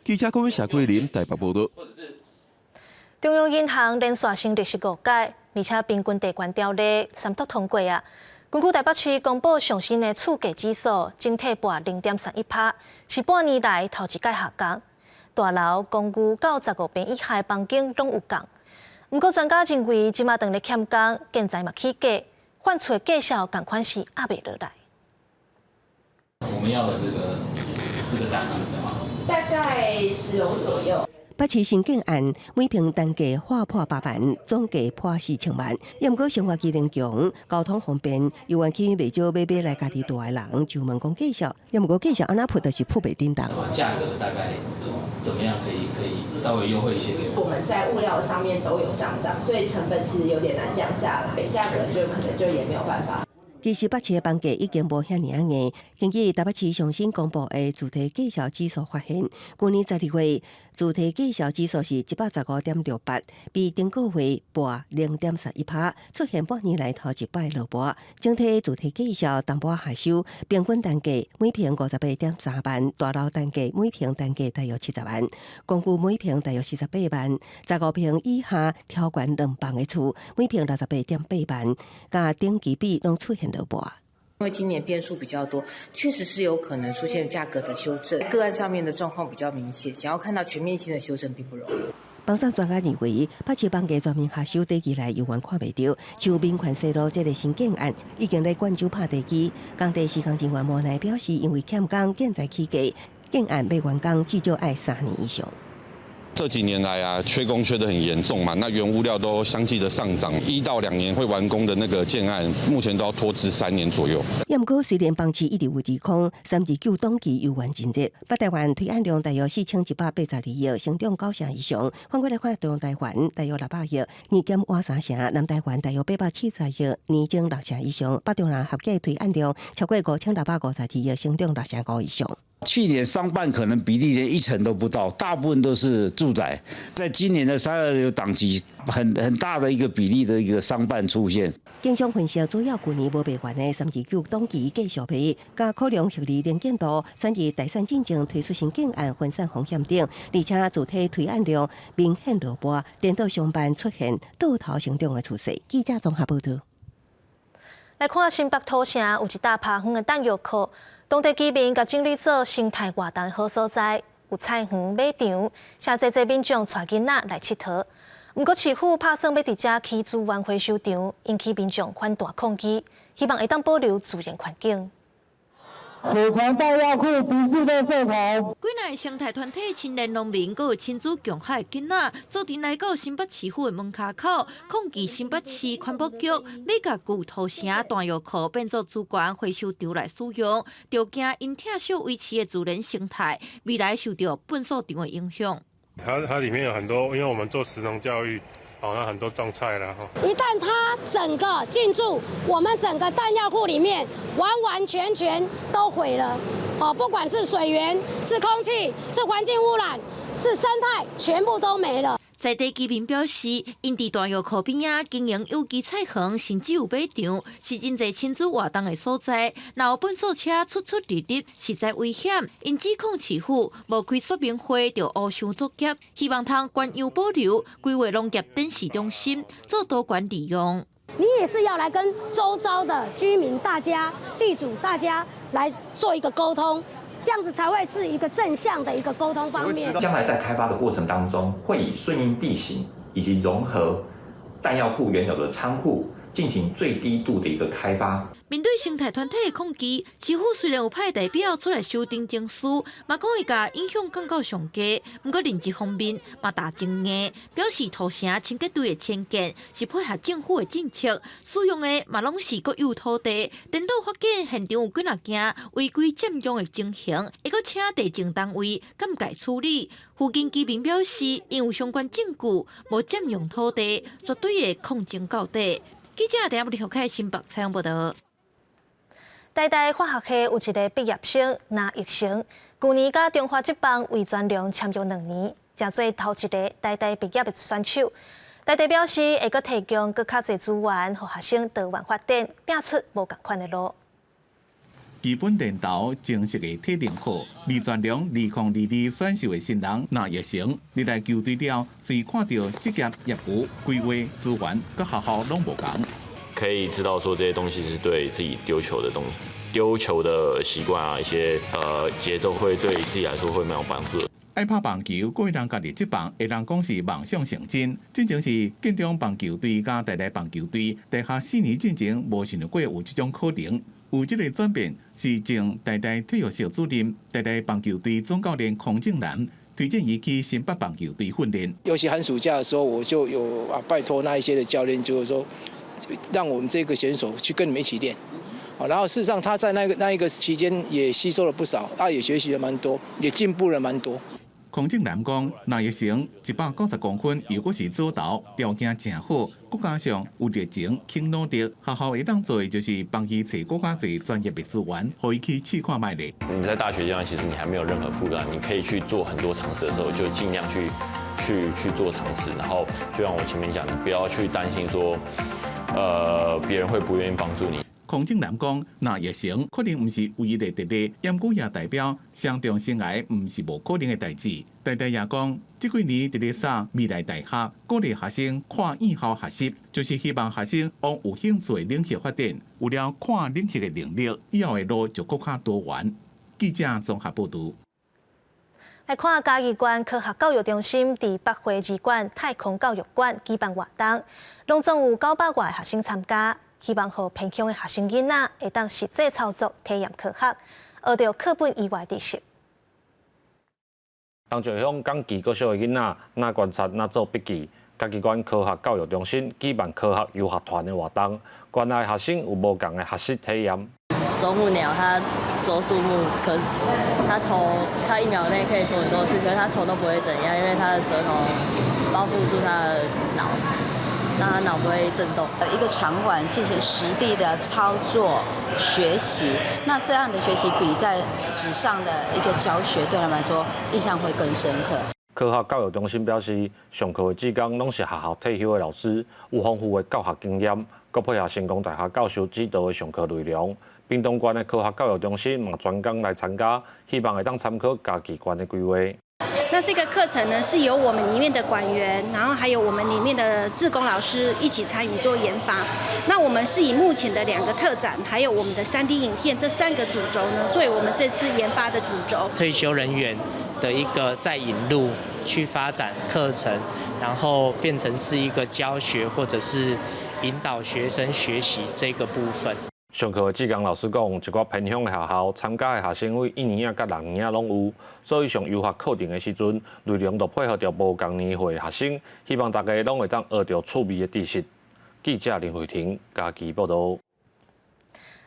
記者郭偉謝桂林台北報道。中央銀行連續升利息五擺，而且平均地權條例三讀通過啊。根據台北市公布上新的厝價指數，整體跋0.31%，是半年來頭一擺下降。大樓、公寓到15坪以下的房間攏有降。毋過專家認為，這馬當咧欠工，建材嘛起價，換厝的價數仝款是壓袂落來。我們要的這個單大概10樓左右。北市新建案每坪單價劃破8萬，總價破4000萬。抑毋過生活機能強，交通方便，猶原吸引袂少欲買來家己蹛的人上門講價數。抑毋過價數按怎鋪，就是鋪袂振動。價格大概怎麼樣可以稍微優惠一些給我？我們在物料上面都有上漲，所以成本其實有點難降下來，價格就可能就也沒有辦法。其實北市的房價已經無遐爾仔硬。根據台北市上新公布的住宅價數指數發現，舊年12月住宅價數指數是115.68，比頂個月跋0.31%，出現半年來頭一擺落跋。整體住宅價數淡薄下修，平均單價每坪58.3萬，大樓單價每坪單價大約70萬，公寓每坪大約48萬，15坪以下挑懸兩房的厝每坪68.8萬，佮頂期比攏出現落跋。因為今年變數比較多，確實是有可能出現價格的修正。個案上面的狀況比較明顯，想要看到全面性的修正並不容易。房產專家認為，北市房價全面下修，短期內猶原看袂著。像民權西路這个新建案，已經咧貫州拍地基，工地施工人員無奈表示，因為欠工，建材起價，建案欲完工至少愛3年以上。這幾年來啊，缺工缺得很嚴重嘛，那原物料都相繼的上漲，1到2年會完工的那個建案，目前都要拖至3年左右。也毋過，雖然房市一直有利空，329檔期猶原真熱。北台灣推案量大約4182億，成長9成以上。反過來看，中台灣大約600億，年減倚3成；南台灣大約870億，年增6成以上。北中南合計推案量超過5652億，成長6成5以上。去年商辦可能比例連一成都不到，大部分都是住宅。在今年的329檔期，很大的一個比例的一個商辦出現。經商分析，主要舊年無賣完的329檔期繼續賣，佮考量合理能見度，選擇大選進前推出新建案分散風險等，而且主體推案量明顯落寞，顛倒商辦出現倒頭成長的趨勢。記者綜合報導。來看新北土城有一搭拍遠的彈藥庫。當地居民共整理做生態活動的好所在，有菜園、馬場，誠濟濟民眾帶囡仔來𨑨迌。毋過市府拍算欲佇遮起資源回收場，引起民眾反彈抗議，希望會當保留自然環境。土城彈藥庫不是垃圾場。幾若个生態團體、青年農民，閣有親子共學的囡仔，做陣來到新北市府的門跤口，抗議新北市環保局欲共舊土城彈藥庫變做資源回收場來使用，就驚𪜶疼惜維持的自然生態，未來受著糞埽場的影響。它裡面有很多，因為我們做食農教育。哦，那很多種菜啦。一旦它整個進駐我們整個彈藥庫裡面，完完全全都毀了。哦，不管是水源、是空氣、是環境污染、是生態，全部都沒了。在地居民表示，𪜶佇彈藥庫邊仔經營有機菜園，甚至有馬場，是真濟親子活動的所在。若有糞埽車出出入入，實在危險。𪜶指控市府無開說明會就烏相作業，希望通原樣保留，規劃農業展示中心做多元利用。你也是要來跟周遭的居民、大家、地主大家來做一個溝通。這樣子才會是一個正向的一個溝通方面。將來在開發的過程當中，會以順應地形以及融合彈藥庫原有的倉庫，進行最低度的一個開發。面對生態團體的抗議，市府雖然有派代表出來修訂程序，嘛講會共影響降到上低。毋過另一方面嘛打真硬，表示土城清潔隊的遷建是配合政府的政策，使用的嘛攏是國有土地。顛倒發現現場有幾若件違規佔用的情形，會閣請地政單位鑑界處理。附近居民表示，𪜶有相關證據，無佔用土地，絕對會抗爭到底。記者陳立開新北採訪報導。台大化學系有一个畢業生林奕成，舊年佮中華職棒魏全龍簽約2年，成做頭一个台大畢業的選手。台大表示會閣提供閣較濟資源，予學生多元發展，拼出無仝款的路。基本練投正式的體能課，魏全龍2022選秀的新人林奕成，入來球隊了，隨看著職業業務規劃資源，佮學校攏無仝。可以知道說這些東西是對自己丟球的東西，丟球的習慣啊，一些節奏會對自己來說會蠻有幫助。愛拍棒球，閣會當加入職棒，會當講是夢想成真。進前是建中棒球隊佮台大棒球隊，大學4年進前無想過有這種可能。有這个轉變，是前台大體育系主任、台大棒球隊總教練孔正南推薦伊去新北棒球隊訓練。尤其寒暑假的時候，我就有啊拜託那一些的教練，就是說，讓我們這個選手去跟你們一起練。然後事實上他在那一個期間也吸收了不少，他也學習了蠻多，也進步了蠻多。孔正南講，林奕成190公分，又閣是左投，條件誠好，閣加上有熱情、肯努力，學校會當做的就是幫伊揣閣較濟專業的資源，予伊去試看覓咧。你在大學階段，其實你還沒有任何負擔，你可以去做很多嘗試的時候，就盡量去做嘗試。然後就像我前面講，你不要去擔心說，別人會不願意幫助你。孔正南講，林奕成可能毋是唯一的特例，毋過也代表雙重生涯毋是無可能的代誌。台大也講，這幾年佇咧掃未來大學，鼓勵學生跨院校學習，就是希望學生往有興趣的領域發展，有了跨領域的能力，以後的路就閣較多元。記者綜合報導。來看嘉義縣科學教育中心佇北花二館太空教育館舉辦活動，攏總有900外學生參加，希望予偏鄉的學生囡仔會當實際操作體驗科學，學著課本以外知識。東石鄉港旗國小的囡仔，若觀察，若做筆記。嘉義縣科學教育中心舉辦科學遊學團的活動，縣內學生有無仝的學習體驗。啄木鳥它啄樹木，可是它頭，它1秒內可以啄很多次，可是它頭都不會怎樣，因為它的舌頭包覆住它的腦，讓它腦不會震動。一個場館進行實地的操作學習，那這樣的學習比在紙上的一個教學對他們來說印象會更深刻。科學教育中心表示，上課的志工攏是學校退休的老師，有豐富的教學經驗，閣配合成功大學教授指導的上課內容。屏東縣的科學教育中心嘛專工來參加，希望會當參考嘉義縣的規劃。那這個課程呢，是由我們裡面的館員，然後還有我們裡面的志工老師一起參與做研發。那我們是以目前的兩個特展，還有我們的3D 影片這三個主軸呢，作為我們這次研發的主軸。退休人員的一個再引入去發展課程，然後變成是一個教學或者是引導學生學習這個部分。上課的志工老師講，一寡偏鄉的學校參加的學生為一年仔佮六年仔攏有，所以上遊學課程的時陣，內容就配合著無仝年歲的學生，希望大家攏會當學著趣味的知識。記者林慧婷嘉義報導。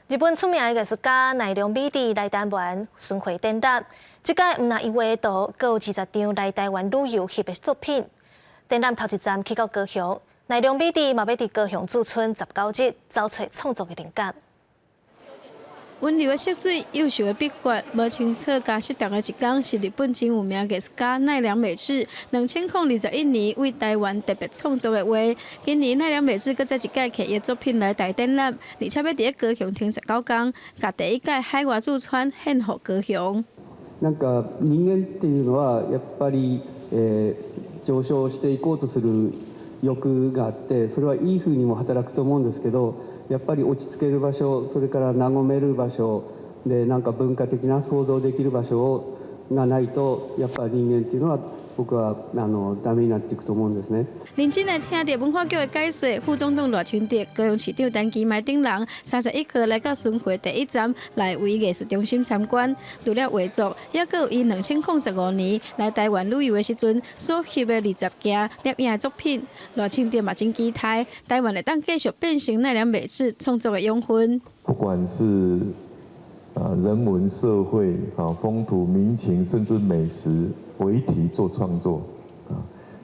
日本出名的藝術家奈良美智來台灣巡迴展覽，這擺毋但伊畫圖，閣有20張來台灣旅遊翕的作品。展覽頭一站去到高雄，奈良美智嘛欲佇高雄駐村19日，找揣創作的靈感。溫柔的色水、幼秀的筆法、無清楚佮適當的一工，是日本真有名藝術家奈良美智2021年為台灣特別創作的畫。今年奈良美智閣再一擺提伊的作品來台展覽，而且欲佇咧高雄停19工，共第一屆海外駐村獻予高雄。なんか人間っていうのはやっぱり、上昇していこうとする欲があって、それはいいふうにも働くと思うんですけど、やっぱり落ち着ける場所、それから和める場所で、なんか文化的な想像できる場所がないと、やっぱり人間っていうのは僕はダメになっていくと思うんですね。認真來聽著文化局的解說，副總統賴清德、高雄市長陳其邁等人，31號來到巡迴第一站內圍藝術中心參觀。除了畫作，猶閣有伊2015年來台灣旅遊的時陣所翕的20件攝影作品。賴清德嘛真期待台灣會當繼續變成奈良美智創作的養分。不管是人文社會啊、風土民情，甚至美食為題做創作啊，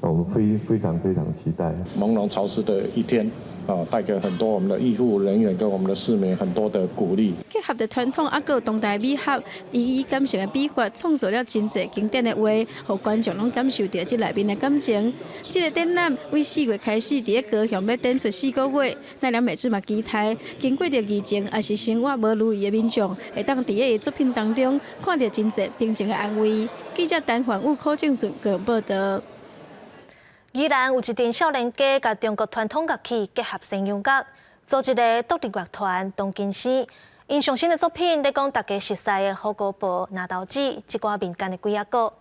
我們非常非常期待。朦朧潮濕的一天啊，帶給很多我們的醫護人員跟我們的市民很多的鼓勵。結合著傳統猶閣有當代美學，伊以感性的筆法創作了真濟經典的畫，予觀眾攏感受著這內面的感情。這個展覽為4月開始佇咧高雄欲展出4個月，奈良美智嘛期待經過著疫情，抑是生活無如意的民眾，會當佇咧伊作品當中看著真濟平靜的安慰。記者陳凡武、柯正俊高雄報導。宜蘭有一陣少年家共中國傳統樂器結合西洋樂，組一个獨立樂團東金生。𪜶上新的作品咧講大家熟悉的虎姑婆、藍豆子這寡民間的鬼仔故。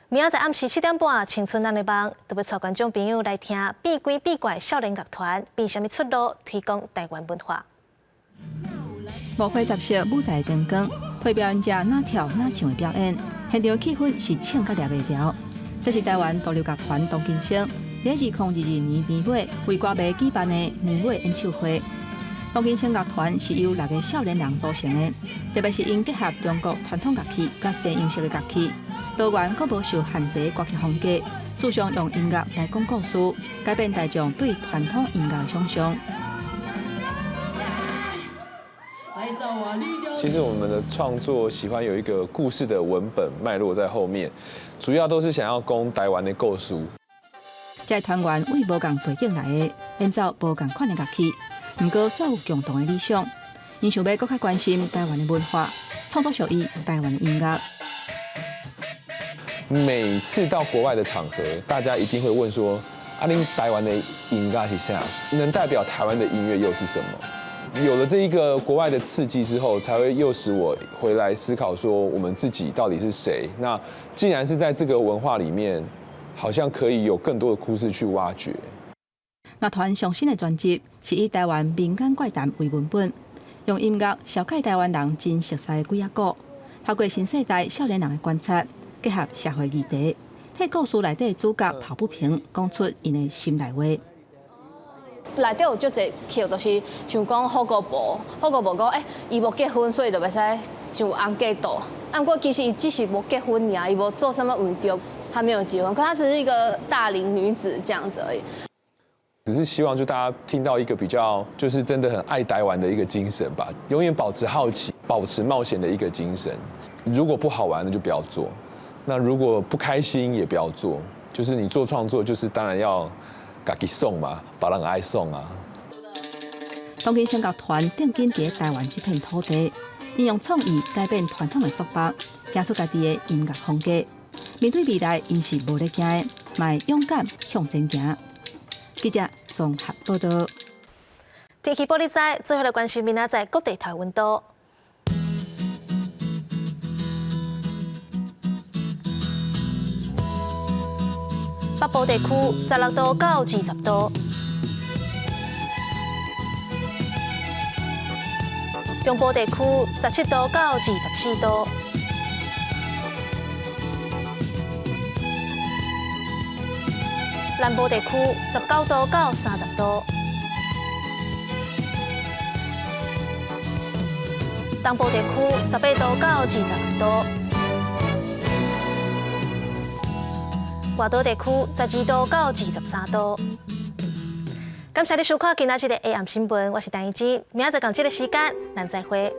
明仔載暗時7點半，青春咱的夢，就欲帶觀眾朋友來聽變鬼變怪少年樂團變啥物出路，推廣台灣文化。五花雜色舞台燈光，配表演者哪跳哪唱的表演，現場氣氛是唱甲掠袂牢。這是台灣獨立樂團東金生，佇2022年年尾為歌迷舉辦的年尾演唱會。東金生樂團是由六個少年人組成的，特別是𪜶結合中國傳統樂器佮西洋式的樂器，多元閣無受限制歌曲風格，注重用音樂來講故事，改變大眾對傳統音樂的想像。其實我們的創作喜歡有一個故事的文本脈絡在後面，主要都是想要講台灣的故事。這個團員為無仝背景來的，演奏無仝款的樂器，毋過煞有共同的理想，𪜶想欲閣較關心台灣的文化，創作屬於台灣的音樂。每次到國外的場合，大家一定會問說：啊，恁台灣的音樂是啥？能代表台灣的音樂又是什麼？有了這一個國外的刺激之後，才會誘使我回來思考說，我們自己到底是誰？那既然是在這個文化裡面，好像可以有更多的故事去挖掘。樂團上新的專輯是以台灣民間怪談為文本，用音樂紹介台灣人真熟悉的鬼仔故，透過新世代少年人的觀察，結合社會議題，替故事內底主角抱不平，講出𪜶的心內話。內底有足濟曲，就是像講好姑婆，好姑婆講，欸，伊無結婚，所以就袂使上翁嫁倒。啊，毋過其實伊只是無結婚爾，伊無做啥物毋對，還沒有結婚，可她只是一個大齡女子這樣子而已。只是希望就大家聽到一個比較，就是真的很愛台灣的一個精神吧，永遠保持好奇、保持冒險的一個精神。如果不好玩，那就不要做；那如果不開心，也不要做。就是你做創作，就是當然要家己爽嘛，別人愛爽啊。東京聲樂團定根佇台灣這片土地，𪜶用創意改變傳統的束縛，行出家己的音樂風格。面對未來，𪜶是無咧驚的，嘛會勇敢向前行。記者綜合報道。天氣玻璃仔，最後來關心明仔載各地頭溫度。北部地區16度到20度，中部地區17度到24度，南部地區19度到30度，東部地區18度到26度。外島地區12度到23度。感謝你收看今仔日的 AM 新聞，我是陳怡之，明仔載仝這个時間，咱再會。